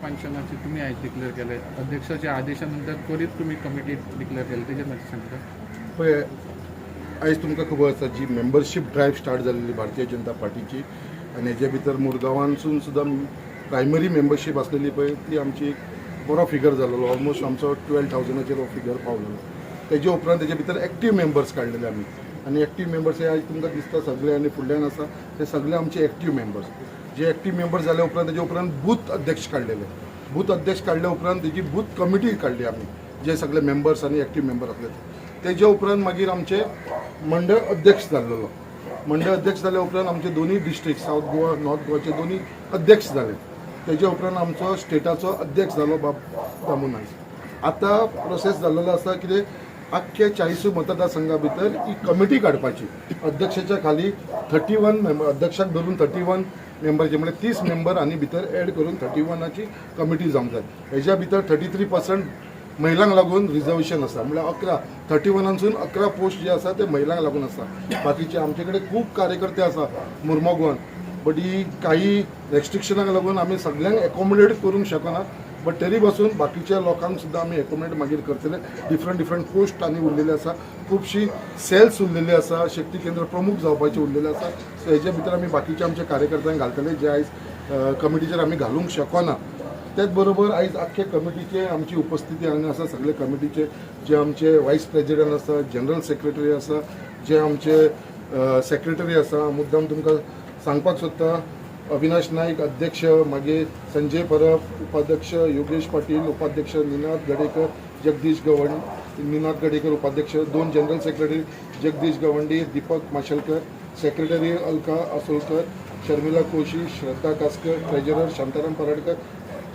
एक्सपान्शनाची तुमी आयज डिक्लेअर केले. अध्यक्षाच्या आदेशा नंतर त्वरीत तुमी कमिटी डिक्लेअर केली, तेजेर मातशें सांगता? पळय, आयज तुमकां खबर आसा, जी मेंबरशीप ड्रायव्ह स्टार्ट जाल्ली भारतीय जनता पार्टीची आनी हेजे भितर मुरगांवांसून सुद्दां प्रायमरी मेंबरशीप आसलेली पळय, ती आमची एक बरो फिगर जालेलो. ऑलमोस्ट आमचो 12,000चेर हो फिगर पावलेलो. तेजे उपरांत तेजे भितर एक्टीव मेंबर्स काडलेले आमी आनी एक्टीव मेंबर्स हे आयज तुमकां दिसता सगळे आनी फुडल्यान आसा ते सगळे आमचे एक्टीव मेंबर्स. जे एक्टीव मेंबर्स जाल्या उपरांत, तेजे उपरांत बूथ अध्यक्ष काडलेले. बूथ अध्यक्ष काडल्या उपरांत तेजी बूथ कमिटी काडली आमी, जे सगळे मेंबर्स आनी एक्टीव मेंबर आसले ते. तेजे उपरांत मागीर आमचे मंडळ अध्यक्ष जाल्लेलो. मंडळ अध्यक्ष जाल्या उपरांत आमचे दोनूय डिस्ट्रिक्ट, सावथ गोवा, नॉर्थ गोवाचे दोनूय अध्यक्ष जाले. तेजे उपरांत आमचो स्टेटाचो अध्यक्ष जालो बाब दामू नायक. आतां प्रोसेस जाल्लेलो आसा कितें, आख्खे 40 मतदारसंघा भितर ही कमिटी काडपाची. अध्यक्षाच्या खाली 31 मेंबर, अध्यक्षाक धरून 31 मेंबरचे, म्हणजे 30 मेंबर आनी भितर एड करून 31ची कमिटी जावंक जाय. हेज्या भितर 33% महिलांक लागून रिजर्वेशन आसा, म्हणल्यार 11, 31नासून 11 पोस्ट जे आसा ते महिलांक लागून आसा. बाकीचे आमचे कडेन खूब कार्यकर्ते आसा मुरमोगोन, बट ही काही रेस्ट्रिक्शनाक लागून आमी सगळ्यांक एकोमोडेट करूंक शकना. बट तरी पासून बाकीच्या लोकांक सुद्दां आमी एकोमोडेट मागीर करतले. डिफरंट डिफरंट पोस्ट आनी उरलेले आसा, खुबशी सेल्स उरलेले आसा, शक्ती केंद्र प्रमुख जावपाचे उरलेले आसा. सो हेच्या भितर आमी बाकीच्या आमच्या कार्यकर्त्यांक घालतले, जे आयज कमिटीचेर आमी घालूंक शकना. त्याच बरोबर आयज आख्खे कमिटीचे आमची उपस्थिती हांगा आसा. सगळे कमिटीचे जे आमचे वायस प्रेजिडंट आसा, जनरल सेक्रेटरी आसा, जे आमचे सेक्रेटरी आसा. मुद्दाम तुमकां सांगपाक सोदता, अविनाश नाईक अध्यक्ष, मागीर संजय परब उपाध्यक्ष, योगेश पाटील उपाध्यक्ष, निनाद गडेकर, जगदीश गवंड, निनाद गडेकर उपाध्यक्ष, दोन जनरल सेक्रेटरी जगदीश गवंडी, दीपक माशेलकर, सेक्रेटरी अलका आसोलकर, शर्मिला कोशी, श्रद्धा कासकर, ट्रेजरर शांताराम पराडकर,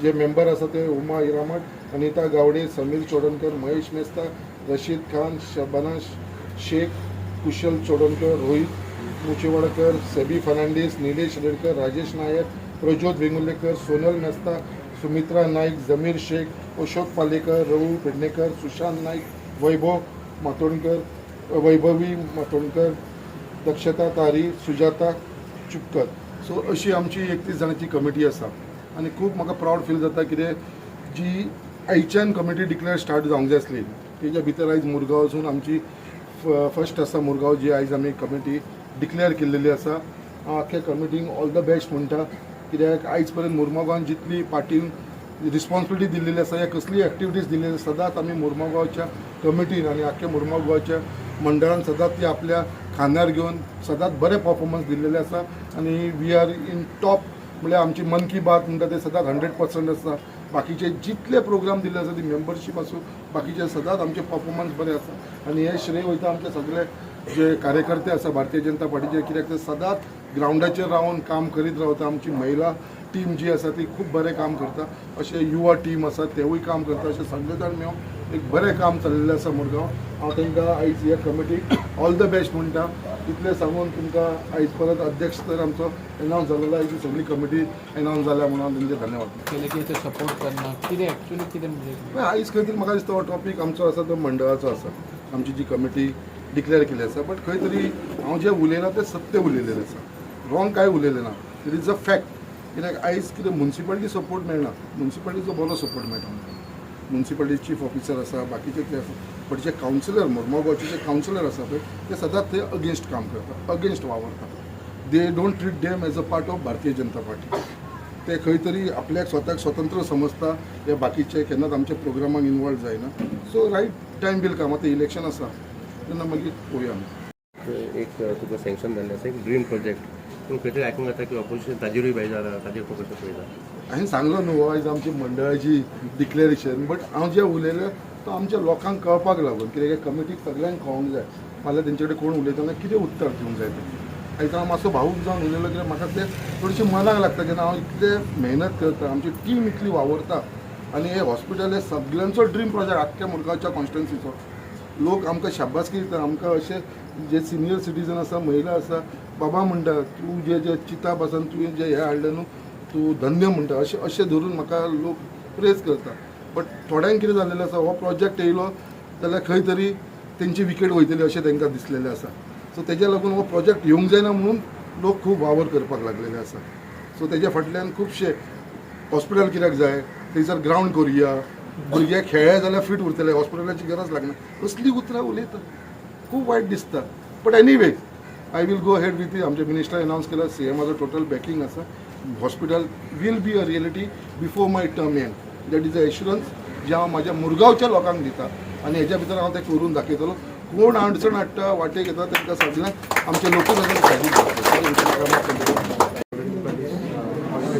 जे मेंबर आसा ते उमा हिरामठ, अनिता गावडे, समीर चोडणकर, महेश मेस्ता, रशीद खान, शबाना शेख, कुशल चोडणकर, रोहित मुचेवाडकर, सेबी फर्नांडीस, निलेश रेडकर, राजेश नायक, प्रज्योत वेंगुर्लेकर, सोनल मेस्ता, सुमित्रा नाईक, जमीर शेख, अशोक पालेकर, रघु पेडणेकर, सुशांत नाईक, वैभव मातोंडकर, वैभवी मातोंडकर, दक्षता तारी, सुजाता चुपकर. सो अशी आमची 31 जाणांची कमिटी आसा आनी खूब म्हाका प्रावड फील जाता, कितें जी आयच्यान कमिटी डिक्लेअर स्टार्ट जावंक जाय आसली, तेच्या भितर आयज मुरगांवसून आमची फर्स्ट आसा मुरगांव, जी आयज आमी कमिटी डिक्लेअर केल्लेली आसा. हांव आख्या कमिटीक ऑल the best म्हणटा, कित्याक आयज पर्यंत मुरमगांवान जितली पार्टीन रिस्पॉन्सिबिलिटी दिल्लेली आसा या कसलीय एक्टिविटीज दिल्लेली आसा, सदांच आमी मुरमगांवच्या कमिटीन आनी आख्या मुरमगांवच्या मंडळान सदांच ती आपल्या खांद्यार घेवन सदांच बरें परफॉर्मन्स दिल्लेलें आसा. आनी we are in top, म्हणल्यार आमची मन की बात म्हणटा ते सदांच 100% आसता. बाकीचे जितले प्रोग्राम दिल्ले आसा, ती मेंबरशीप आसूं, बाकीचे सदांच आमचे परफॉर्मन्स बरे आसा. आनी हे श्रेय वयता आमचे सगळे जे कार्यकर्ते आसा भारतीय जनता पार्टीचे, कित्याक ते सदांच ग्रावंडाचेर रावन काम करीत रावता. आमची महिला टीम जी आसा ती खूब बरें काम करता, अशें युवा टीम आसा तेवूय काम करता. अशें सगळे जाण मेळून एक बरें काम चलिल्लें आसा मुरगांव. हांव तांकां आयज ह्या कमिटीक ऑल the best म्हणटा. इतलें सांगून तुमकां आयज परत अध्यक्ष तर आमचो एनावन्स जालेलो, आयज ही सगळी कमिटी एनावन्स जाल्या म्हणून हांव तेंचे धन्यवाद. केले की ते सपोर्ट करना, कितें एक्चुअली कितें म्हणजे? आयज खंय तरी म्हाका दिसता हो टॉपीक आमचो आसा तो मंडळाचो आसा, आमची जी कमिटी डिक्लेअर केली आसा. बट खंय तरी हांव जें उलयलां तें सत्य उलयलेलें आसा, रॉंग कांय उलयलें ना. It is a fact. कित्याक आयज कितें मुन्सिपालिटी सपोर्ट मेळना, मुन्सिपालिटीचो बरो सपोर्ट मेळटा आमकां. मुन्सिपालिटी चीफ ऑफिसर आसा, बाकीचे ते आसा, बट जे कावन्सिलर, मुरमोगांवचे जे कावन्सिलर आसा पळय, ते सदांच ते अगेन्स्ट काम करता, अगेन्स्ट वावरता. They don't treat them as a part of Bharatiya Janata party. ते खंय तरी आपल्याक स्वताक स्वतंत्र समजता या बाकीचे केन्नाच आमच्या प्रोग्रामाक इनवॉल्व जायना. So right time will come. आतां इलेक्शन आसा तेन्ना मागीर पळोवया आमी. एक तुका सँक्शन जाल्लें आसा एक ड्रीम प्रोजेक्ट, पूण खंय तरी आयकूंक येता की ऑपोजिशन ताजेरूय बेजार आहा. ताजेर तूं कशें पळयता? हांवें सांगलो न्हू, हो आयज आमची मंडळाची डिक्लेरेशन, बट हांव जें उलयलें तो आमच्या लोकांक कळपाक लागून, कित्याक कमिटीक सगळ्यांक कळोंक जाय. फाल्यां तेंचे कडेन कोण उलयतना कितें उत्तर दिवंक जाय तें. आयज हांव मातसो भावूक जावन उलयलो, कित्याक म्हाका तें थोडीशी मनाक लागता. जेन्ना हांव इतलें मेहनत करता, आमची टीम इतली वावरता आनी हें हॉस्पिटल हें सगळ्यांचो ड्रीम प्रोजेक्ट आख्ख्या मुरगांवच्या कॉन्स्टिट्युन्सीचो. लोक आमकां शाबासकी दिता. आमकां अशे जे सिनियर सिटीजन आसा, महिला आसा, बाबा म्हणटा, तूं जे जे चिंताप आसा आनी तुवें जे हें हाडलें न्हू, तूं धन्य म्हणटा. अशें अशें धरून म्हाका लोक प्रेज करता. बट थोड्यांक कितें जाल्लें आसा, हो प्रोजेक्ट येयलो जाल्यार खंय तरी तेंची विकेट वयतली अशें तांकां दिसलेलें आसा. सो तेज्या लागून हो प्रोजेक्ट येवंक जायना म्हणून लोक खूब वावर करपाक लागलेले आसा. सो तेज्या फाटल्यान खुबशे हॉस्पिटल कित्याक जाय, थंयसर ग्रावंड करुया, भुरगे खेळ्ळे जाल्यार फिट उरतले, हॉस्पिटलाची गरज लागना, असली उतरां उलयता, खूब वायट दिसता. But anyway, I will go ahead with. आमचे मिनिस्टर अनावन्स केला, सी एमाचो टोटल बॅकिंग आसा. Hospital will be a reality before my term end. That is a assurance जे हांव म्हाज्या मुरगांवच्या लोकांक दिता आनी हेज्या भितर हांव तें करून दाखयतलो. कोण अडचण हाडटा, वाटेक येता, तांकां सगळ्यांक आमचे लोकूच आसा.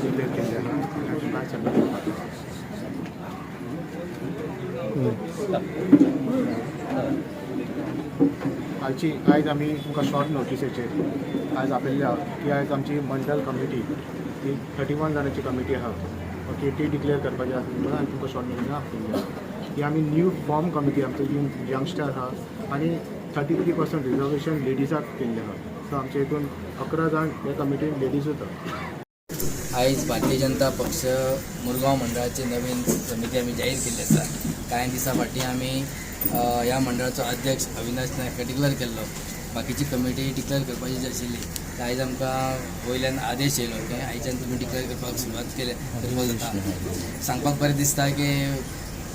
डिक्लेअर केल्ले आहा. कांय सबमीट करपाक. आयज आमी तुमकां शॉर्ट नोटीसेचेर आयज आपयल्ले आहा की आयज आमची मंडल कमिटी ही 31 जाणांची कमिटी आहा, ओके, ती डिक्लेअर करपाची आसा म्हणून आमी तुमकां शॉर्ट नोटीसान आपयल्ली आहा. ही आमी न्यू फॉर्म कमिटी, आमचे यंगस्टर आहा आनी 33% रिजर्वेशन लेडीजाक केल्लें आहा. सो आमचे हितून 11 जाण ह्या कमिटीन लेडीजूच आहा. आयज भारतीय जनता पक्ष मुरगांव मंडळाची नवीन समिती आमी जाहीर केल्ली आसा. कांय दिसां फाटीं आमी ह्या मंडळाचो अध्यक्ष अविनाश नायक डिक्लेर केल्लो. बाकीची कमिटी डिक्लेर करपाची जी आशिल्ली, ती आयज आमकां वयल्यान आदेश येयलो की आयच्यान तुमी डिक्लेर करपाक सुरवात केल्या करपाक जाता. सांगपाक बरें दिसता की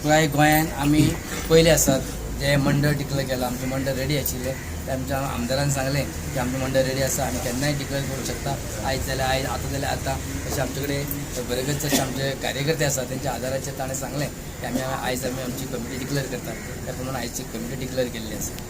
पुराय गोंयान आमी पयले आसात जे मंडळ डिक्लेर केलां. आमचें मंडळ रेडी आशिल्लें. ते आमच्या आमदारान सांगलें की आमचें मंडळ रेडी आसा, आमी केन्नाय डिक्लेर करूंक शकता, आयज जाल्यार आयज, आतां जाल्यार आतां. अशें आमचे कडेन बरेच अशे आमचे कार्यकर्ते आसा, तेंच्या आदाराचेर ताणें सांगलें की आमी आयज आमी आमची कमिटी डिक्लेर करता. त्या प्रमाणे आयची कमिटी डिक्लेर केल्ली आसा.